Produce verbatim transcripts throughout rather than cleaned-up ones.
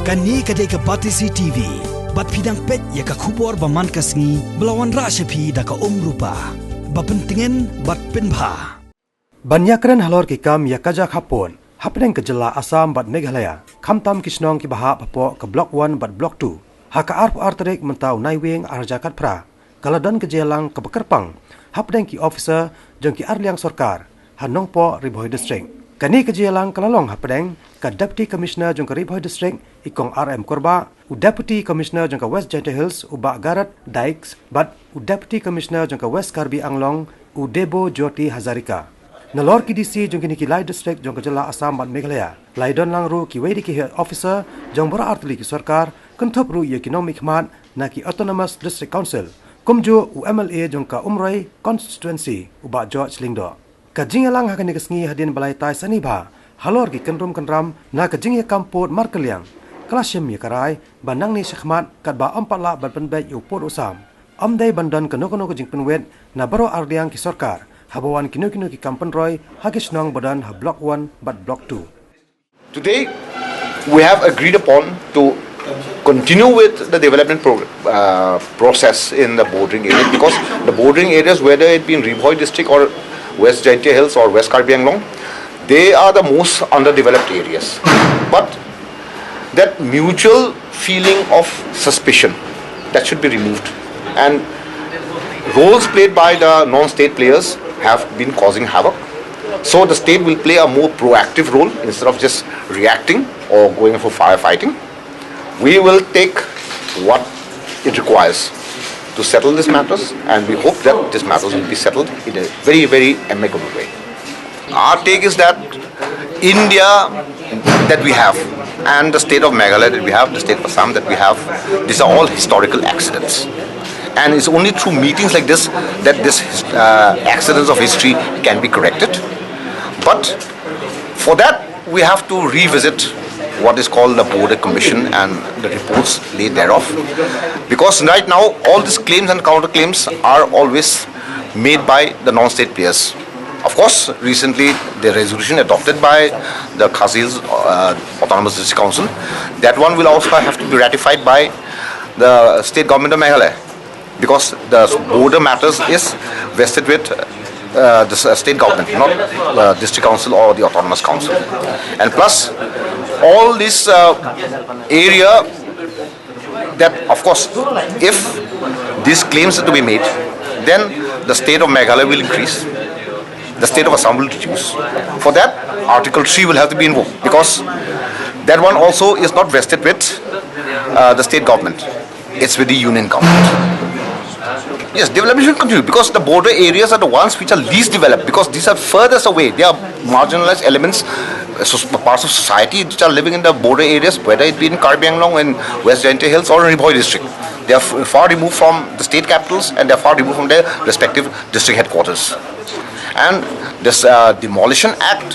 Kane ka dei ka Batesi T V. Bad phi dang peit ïa ka khubor ba man ka sngi ba la wanrah sha phi da ka Umrupa. Ba pyntngen bad pynbha. Ban ïakren halor ki kam ïa kajia khappud hapdeng ka jylla Assam bad Meghalaya, khamtam ki shnong kiba hap hapoh ka Block One bad Block Two, ha ka arphew ar tarik mynta u Naiwieng arhajar khatphra, ka la don ka jingïalang kaba kyrpang hapdeng ki officer jong ki arliang sorkar ha Nongpoh, Ri Bhoi District. Kane ka jingïalang ka la long hapdeng ka Deputy Commissioner jong ka Ri Bhoi District, i Kong R M Kurbah, u Deputy Commissioner jong ka West Jaintia Hills, u Bah Gareth Dykes, bad u Deputy Commissioner jong ka West Karbi Anglong, u Debo Jyoti Hazarika. Nalor ki D C jong kine ki lai district jong ka jylla Assam bad Meghalaya, la ïadon lang ruh kiwei de ki head officer jong baroh artylli ki sorkar, kynthup ruh ïa ki nongmihkhmat na ki Autonomous District Council, kumjuh u M L A jong ka Umroi constituency, u Bah George Lyngdoh. Ka jingïalang ha kane ka sngi hadien ba la ïatai sani bha halor ki kynrum kynram na ka jingïakam pud markylliang, ka la shim ïa ka rai ba nangne shakhmat katba ym pat lah ban pynbeit ïa u pud u sam, ym dei ban don kano kano ka jingpynwit na baroh arliang ki sorkar haba wan kino kino ki kam pynroi ha ki shnong ba don ha Block One bad Block Two. Today, we have agreed upon to continue with the development pro- uh, process in the bordering areas, because the bordering areas, whether it be in Ri Bhoi district or West Jaintia Hills or West Karbi Anglong, they are the most underdeveloped areas. But that mutual feeling of suspicion, that should be removed. And roles played by the non-state players have been causing havoc. So the state will play a more proactive role instead of just reacting or going for firefighting. We will take what it requires to settle these matters, and we hope that these matters will be settled in a very, very amicable way. Our take is that India that we have and the state of Meghalaya that we have, the state of Assam that we have, these are all historical accidents. And it's only through meetings like this that this uh, accidents of history can be corrected. But for that, we have to revisit what is called the border commission and the reports laid thereof. Because right now, all these claims and counterclaims are always made by the non-state players. Of course, recently the resolution adopted by the Khasi Hills uh, Autonomous District Council, that one will also have to be ratified by the state government of Meghalaya, because the border matters is vested with uh, the s- state government, not the district council or the autonomous council. And plus, all this uh, area that, of course, if these claims are to be made, then the state of Meghalaya will increase, the state of Assam will reduce. For that, Article three will have to be invoked, because that one also is not vested with uh, the state government. It's with the union government. Yes, development should continue, because the border areas are the ones which are least developed, because these are furthest away. They are marginalized elements, uh, so, parts of society which are living in the border areas, whether it be in Karbi Anglong, in West Jaintia Hills, or in Ri Bhoi district. They are f- far removed from the state capitals, and they are far removed from their respective district headquarters. And this uh, Demolition Act,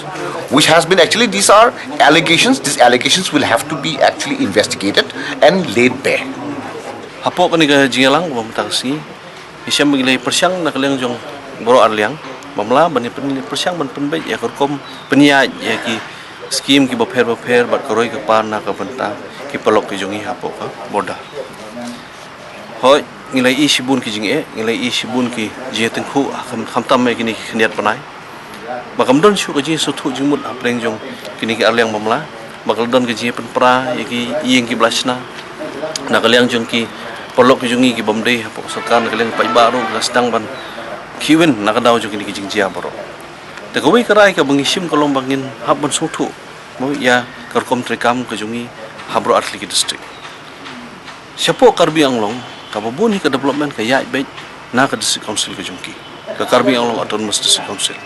which has been, actually, these are allegations. These allegations will have to be actually investigated and laid bare. Hapoh kane ka jingïalang ba mynta ka sngi, ngi shem ba ngi la pyrshang na ka liang jong baroh arliang bamla ban ïa pyn- pyrshang ban pynbeit ïa ka rukom pynïaid ïa ki skim kiba pher bapher bad ka roi ka par na ka bynta ki paralok ki jong ngi hapoh ka border. Hooid, ngi la ïohi shibun ki jingeh, ngi la ïohi shibun ki jingïatyngkhuh, ha kham- khamtam ïa kine ki khyndiat bnai. Ba kam don shuh ka jingsngewthuh jingmut hapdeng jong kine ki arliang bamla. Ba ka la don ka jingpynpra ïa ki ïing kiba la shna na ka liang jong ki paralok ki jong ngi ki bym dei hapoh sorkar, na ka liang paidbah ruh ki la sdang ban khihwin na ka daw jong kine ki jingjia baroh. Te kawei ka rai kaba ngi shim ka long ba ngin hap ban sngewthuh mo ïa ka rukom treikam ka jong ngi ha baroh artylli ki district. Shapoh Karbi Anglong, kaba bun hi ka development ka ïaid beit na ka District Council ka jong ki, ka Karbi Anglong Autonomous District Council.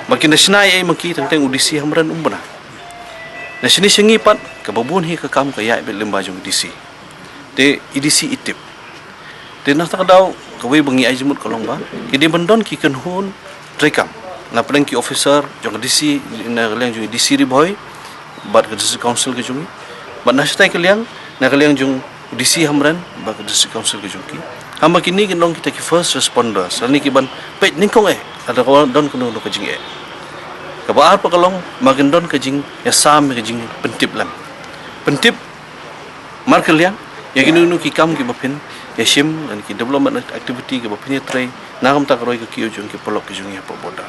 Ba ki na shna ei ei ma ki, teng teng u D C Hamren um bna. Na shane sha ngi pat, kaba bun hi ka kam ka ïaid beit lyngba jong u D C. Te i D C i tip. Te na kata ka daw, kawei ba ngi ai jingmut ka long ba ki dei ban don ki kynhun treikam na pdeng ki officer jong ka D C, na ka liang jong i D C Ri Bhoi bad ka District Council ka jong ngi, bad na shatai ka liang, na ka liang jong D C Hamren bad ka District Council ka jong ki. Haba kine ki long kita ki first responders, lane ki ban peit nyngkong eh lada ka don kano kano ka jingeh. Kaba ar pat ka long ba kin don ka jingïasam, ka jingpyntip lem, pyntip Markylliang ïa kino kino ki kam kiba phin ïa shim, lane ki development activity kiba phin ïa trei na ka bynta ka roi ka kiew jong ki paralok ki jong ngi hapoh border.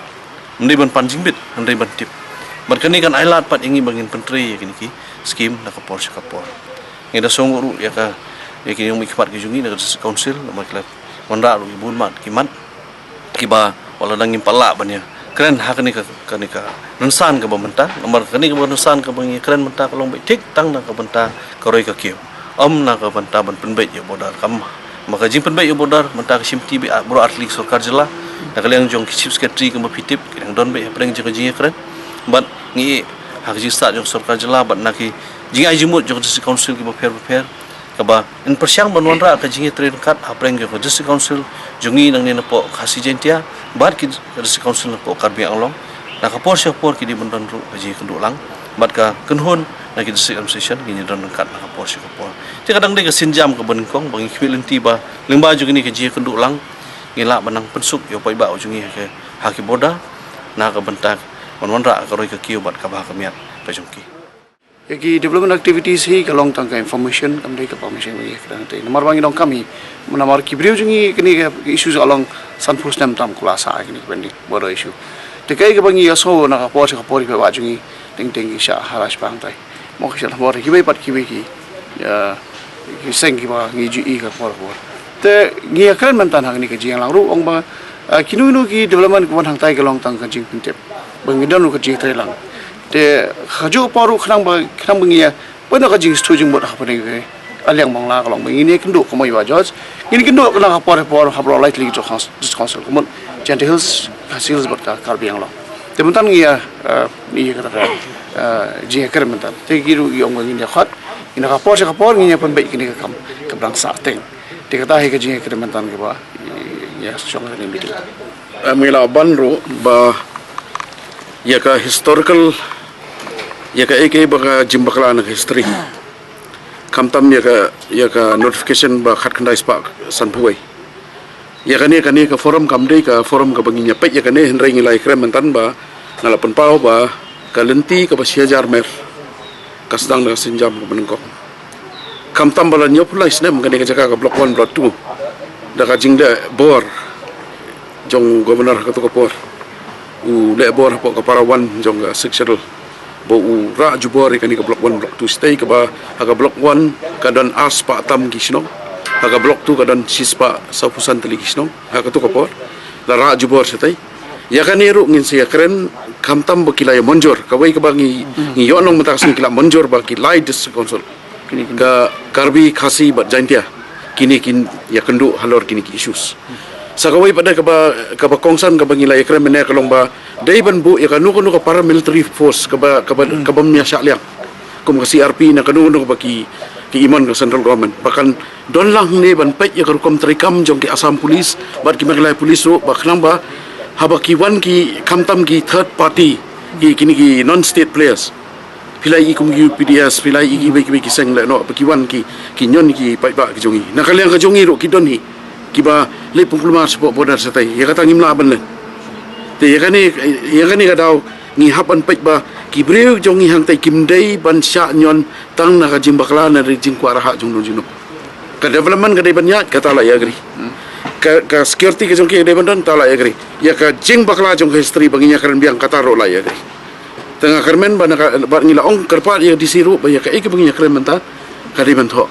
Ym dei ban pan jingbit, ym dei ban tip. Bad kane kan ai lad pat ïa ngi ba ngin pyntrei ïa kine ki skim na ka por sha ka por. Ngi da sngew ruh ïa ka, ïa ki nongmihkhmat ki jong ngi na ka District Council, namar ki la wanrah ruh ïa ki bun mat ki mat kiba wat la dang ngim pat lah ban ïa kren ha kane ka, kane ka rynsan kaba mynta. Namar kane kaba rynsan kaba ngi kren mynta ka long beit thik tang na ka bynta ka roi ka kiew, ym na ka bynta ban pynbeit ïa u border. Kam, ma ka jingpynbeit ïa u border mynta ka shimti beit, ah, baroh artylli ki sorkar jylla. Na ka liang jong ki Chief Secretary kumba phi tip, ki dang don beit hapdeng jong ka jingïakren. Bad ngi ïa ha ka jingstad jong sorkar jylla bad na ki jingai jingmut jong ka District Council kiba pher bapher, kaba yn pyrshang ban wanrah ka jingïatrei ryngkat hapdeng jong ka District Council jong ngi nangne napoh Khasi Jaintia bad ki District Council napoh Karbi Anglong. Na ka por sha ka por ki dei ban don ruh ka jingïakynduh lang bad ka kynhun na ki District Administration, ngin ïa don ryngkat na ka por sha ka por. Te ka dang dei ka sienjam kaba nyngkong ba ngi khmih lynti ba lyngba jong kine ka jingïakynduh lang, ngin lah ban nang pynsuk ïa u paidbah u jong ngi ha ki, ha ki border na ka bynta ban wanrah ka roi ka kiew bad ka bha ka miat ka jong ki. Ïa ki development activities hi ka long tang ka information, kam dei ka permission ba ngi ïa kren te. Namar ba ngi donkam hi, namar ki briew jong ngi kine ka issue ka long sanphew snem tam ka la sah kine ki pending border issue. Te kaei kaba ngi ïa sngew na ka por sha ka por ki paidbah jong ngi teng teng ki shah harass ba hangtai. Mo ki shah harass kiwei pat kiwei ki, ïa, ki seng kiba ngi ju ïohi ka por ka por. Te ngi ïa kren mynta ha kane ka jingïalang ruh ong ba, ah, kino kino ki development ka wan hangtai ka long tang ka jingpyntip ba ngi don ruh ka jingtrei lang. Te ha kajuh ka por ruh khnang ba, khnang ba ngi ïa pyndonkam ka jingstad jingmut ha pyndonkam ka liang Bangla ka long ba ngin ïa kynduh kumba ïa George. Ngin kynduh khnang ha por ha por ha baroh lai tylli ki District Council, ka mut Jaintia Hills, Khasi Hills bad ka Karbi Anglong. Te mynta ngi ïa, eh, ngi ïa kata ka, eh, jingïakren mynta. Te ki ruh ki ong ba ngin ïa khot, ngin ha ka por sha ka por ngin ïa pynbeit kine ki kam kaba dang sah teng. Te kata hi ka jingïakren mynta kaba ïa shong ha kane ka meeting. Em, ngi la ban ruh ba ïa ka historical, ïa kaei kaei ba ka jingbakla na ka history. Khamtam ïa ka, ïa ka notification ba khatkhyndai spah sanphew wei. Ïa kane, kane ka forum kam dei ka forum kaba ngin ïa peit ïa kane, hynrei ngi la ïakren mynta ba nga la pynpaw ba ka lynti kaba shi hajar mile ka sdang da ka sienjam kaba nyngkong. Khamtam ba la hynñiewphew lai snem kane ka jaka ka Block One, Block Two, da ka jingleh bor jong u Governor ha kato ka por, u leh bor hapoh ka Para One jong ka Sixth Schedule, ba u rah jubor ïa kane ka Block One, Block Two, shatei kaba ha ka Block One ka don ar spah tam ki shnong, ha ka Block Two ka don shi spah sawphew san tylli ki shnong ha kato ka por. La rah jubor shatei. Ïa kane ruh ngin sa ïakren, khamtam ba ki la ïa mynjur, kawei kaba ngi, ngi ïoh nong mynta ka sngi ki la mynjur ba ki lai District Council, ka Karbi, Khasi bad Jaintia, kine kin ïa kynduh halor kine ki issues. Sa kawei pat de kaba, kaba kongsan kaba ngi la ïakren mynne ka long ba dei ban buh ïa kano kano ka paramilitary force kaba, kaba, kaba ym ïa shah liang, kum ka C R P ne kano kano kaba ki, ki ïa mon ka central government, ba kan don lang hangne ban peit ïa ka rukom treikam jong ki Assam Police bad ki Meghalaya Police ruh, ba khnang ba haba ki wan ki, khamtam ki third party, ki, kine ki non state players, phi la ïohi kum ki U P D S, phi la ïohi kiwei kiwei ki seng lehnoh, ba ki wan ki, ki ñion ki paidbah ki jong ngi. Na ka liang ka jong ngi ruh ki don hi kiba leit pynkulmar shapoh border shatei. Ïa kata ngim lah ban len. Te ïa kane, ïa kane ka daw ngi hap ban peit ba ki briew jong ngi hangtei kim dei ban shah ñion tang na ka jingbakla ne ka jingkwah rhah jong no jong no. Ka development ka dei ban ïaid, kata la ïa agree. Ka, ka security ka jong ki ka dei ban don, kata la ïa agree. Ïa ka jingbakla jong ka history ba ngin ïa kren biang, kata ruh la ïa agree. Te nga kyrmen ba na ka, ba ngi la ong kyrpad ïa ka D C ruh ba ïa kaei kaba ngi ïa kren mynta ka dei ban thoh.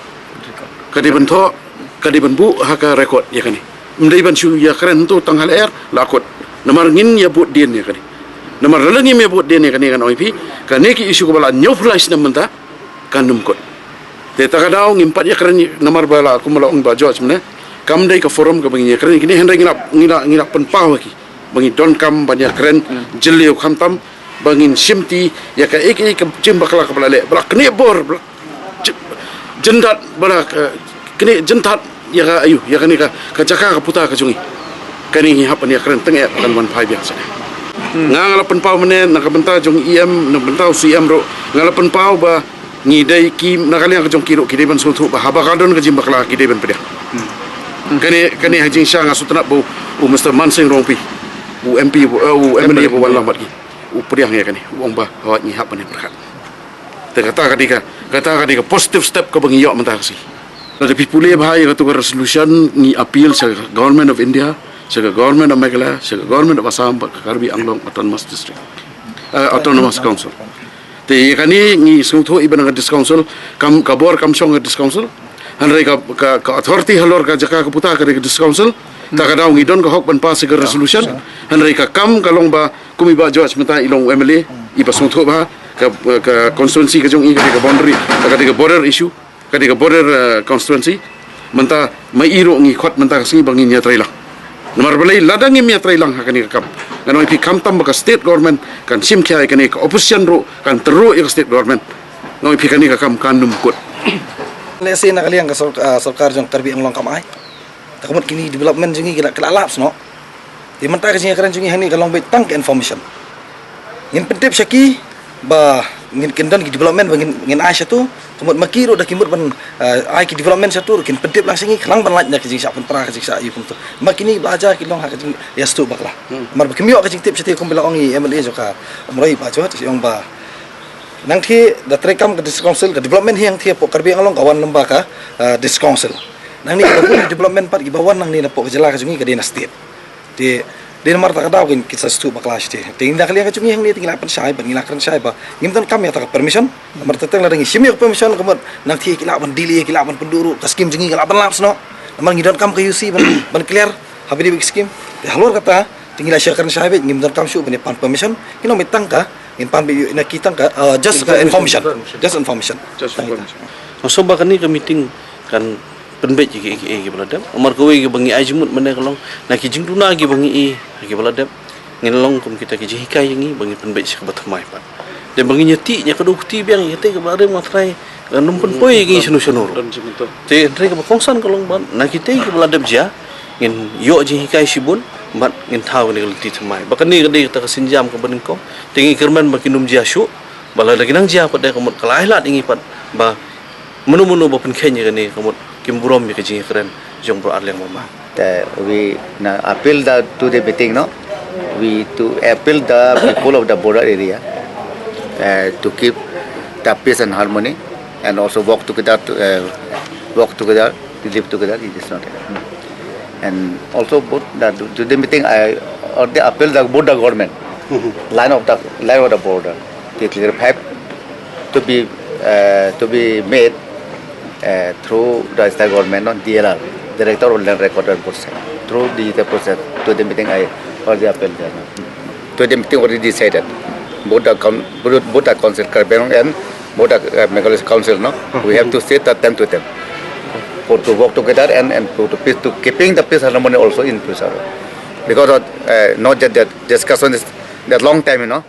Ka dei ban thoh, ka dei ban buh ha ka record ïa kane. Ym dei ban shu ïa kren to tang ha lyer la kut. Namar ngin ïa bud dien ïa kane. Namar lada ngim ïa bud dien ïa kane, ngan ong ïa phi, kane ki issue kaba la hynñiewphew lai snem mynta kan ym kut. Te ta ka daw ngim pat ïa kren namar ba la, kumba la ong Bah George mynne, kam dei ka forum kaba ngin ïa kren ïa kine, hynrei ngi la, ngi la, ngi la pynpaw ha ki ba ngi donkam ban ïa kren jylliew, khamtam ba ngin shimti ïa kaei kaei ka jingbakla kaba la leh, ba la knieh bor, ba la jy-, jyndat, ba la, eh, knieh jyndat ïa ka, aïu, ïa kane ka, ka jaka ka puta ka jong ngi. Kane ngi hap ban ïa kren tang eh ba kan wan phai biang sha. Nga, nga la pynpaw mynne na ka bynta jong E M, na ka bynta u C M ruh, nga la pynpaw ba ngi dei ki, na ka liang ka jong ki ruh ki dei ban sngewthuh ba haba ka don ka jingbakla ki dei ban pdiang. Kane, kane ha jingshisha nga sngewtynnat ba u Mister Mansing Rongpi, u M P, eh, u M L A ba wan lang bad ki, u pdiang ïa kane, u ong ba hooid ngi hap ban ïa pyrkhat. Te kata ka dei ka, kata ka dei ka positive step kaba ngi ïoh mynta ka sngi. Lada phi pule bha ïa katu ka resolution, ngi appeal sha ka Government of India, sha ka Government of Meghalaya, sha ka Government of Assam, bad ka Karbi Anglong Autonomous District, eh, Autonomous Council. Te ïa kane ngi sngewthuh i ba na ka District Council, kam, ka bor kam shong ka District Council. Hynrei ka, ka, ka authority halor ka jaka ka puta ka dei ka District Council. Ta ka daw ngi don ka hok ban pass ïa ka resolution. Hynrei ka kam ka long ba kum i Bah George mynta i long M L A, i ba sngewthuh bha ka, ka constituency ka jong i ka dei ka boundary, ka dei ka border issue, ka dei ka border, eh, constituency. Mynta ma i ruh ngi khot mynta ka sngi ba ngin ïatreilang. Namar balei lada ngim ïatreilang ha kane ka kam, ngan ong ïa phi khamtam ba ka state government kan shim khia ïa kane, ka opposition ruh kan tyrwa ïa ka state government. Ngan ong ïa phi kane ka kam kan ym kut. Lehse na ka liang ka sor-, ah, sorkar jong Karbi Anglong kam ai. Te ka mut kine development jong ngi ki la, ki la lapse noh. Te mynta ka jingïakren jong ngi hangne ka long beit tang ka information. Ngin pyntip sha ki ba ngin, kin don ki development ba ngin, ngin ai shatu. Ka mut ma ki ruh da ki mut ban, eh, ai ki development shatu ruh kin pyntip lang sha ngi, khnang ban lait na ka jingshah pynpra, ka jingshah ïa kumtu. Ma kine ba la jia ki long ha ka jingïastuh bakla. Namar ba kim ïoh ka jingtip shatu, kumba la ong i M L A jong ka Umroi ba jot, i ong ba nangthie da treikam ka District Council, ka development hi hangthie hapoh Karbi Anglong ka wan lyngba ka, eh, District Council. Nangne kaba bun development pat kiba wan nangne napoh ka jylla ka jong ngi ka dei na state. Te dei namar ta ka daw kin, kin sa stuh bakla shatei. Te ngi na ka liang ka jong ngi hangne te ngi la pynshai bad ngi la kren shai ba ngim donkam ïa ta ka permission. Namar te teng lada ngi shim ïa ka permission ka mut nangthie ki lah ban delay, ki lah ban pynduh ruh, ka scheme jong ngi ka lah ban lapse noh. Namar ngi donkam ka U C ban, ban clear ha bynta ka scheme. Te halor kata te ngi la shah kren shai beit, ngim donkam shuh ban ïa pan permission. Ngi long beit tang ka, ngin pan beit na ki tang ka, uh, just ka information. Just information. Just information. Nga sngew ba kane ka meeting kan pynbeit ïa ki, ïa ki, ïa kiba la dep. Namar kawei kaba ngi ai jingmut mynne ka long na ki jingduna kiba ngi ïohi ha kiba la dep, ngin long kum kita ki jinghikai ïa ngi ba ngin pynbeit sha kaba thymmai pat. Te ba ngin ïa tih ïa ka dei kti biang ïa kita kiba la dep, nga trai kan ym pynpoi ïa ngi shano shano ruh. Te hynrei kaba kongsan ka long ba na kita kiba la dep jia ngin ïoh jinghikai shibun bad ngin thaw ïa ka lynti thymmai. Ba kane ka dei kata ka sienjam kaba nyngkong. Te ngi kyrmen ba kin ym jia shuh, ba lada ki nang jia pat de ka mut ka la ai lad ïa ngi pat ba mano mano ba pynkheiñ ïa kane ka mut kim burom ïa ka jingïakren jong baroh arliang ba ma. Uh, we na appeal the, to the meeting, no? We to appeal the people of the border area, uh, to keep the peace and harmony and also work together to, uh, work together, to live together. It is not. And also both the, to the meeting, I or the appeal the both the government, line of the, line of the border, they clarify to be, uh, to be made, uh, through the state government, not D L R, Director of Land Record and Process. Through the, the process, to the meeting I heard the appeal there. To the meeting already decided. Both the coun-, both, both the council, Karbi Anglong and both the, uh, Meghalaya Council, no? We have to sit at ten to ten for to work together and, and to, to peace, to keeping the peace and harmony also in future. Because of, uh, not that, that discussion is that long time, you know.